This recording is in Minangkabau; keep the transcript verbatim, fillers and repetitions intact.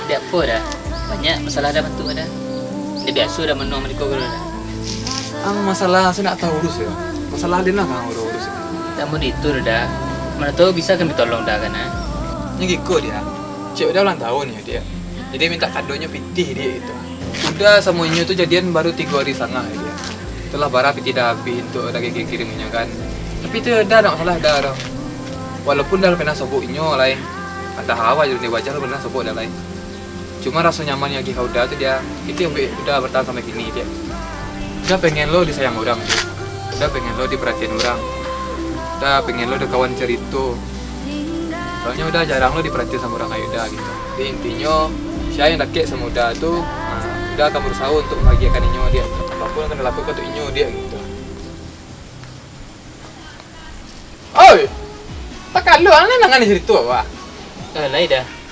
Dek apo Da? Banyak masalah Da bantuak Da. Indak biaso Da manuang mariko ko Da. Ang masalah se ndak tahu urus yo. Masalah den lah ang urus-urus. Tambah di itu Da. Mano tahu bisa kami tolong Da kan, ah? Nyo giko Diak. Ciek Uda ulang tahun yo Diak. Jadi mintak kadonyo pitih Diak gitu. Uda samo inyo tu jadian baru tigo hari satangah yo Diak. Itulah barang pitih Da abih untuak Da kirim-kirim inyo kan. Tapi tu Da ndak masalah Da doh. Walaupun Da lah pernah sobok inyo lai. Antah awa jo di wajah lo pernah sobok Da lai. Cuma raso nyaman yang ka Uda tu Diak, itu yang buek Uda bertahan sampai kini Diak. Uda pengen lo disayang urang Diak. Uda pengen lo diperhatian urang. Uda pengen lo ado kawan cerito. Soalnyo Uda jarang lo diperhatian samo urang kayak Uda gitu. Jadi intinyo, sia yang dakek samo Uda tu, nah, Uda akan berusaha untuk membahagiakan inyo Diak. Apapun yang akan dilakukan untuk inyo Diak gitu. Oi! Takaluang ni nangan di situ, Wak. Eh, lai Da.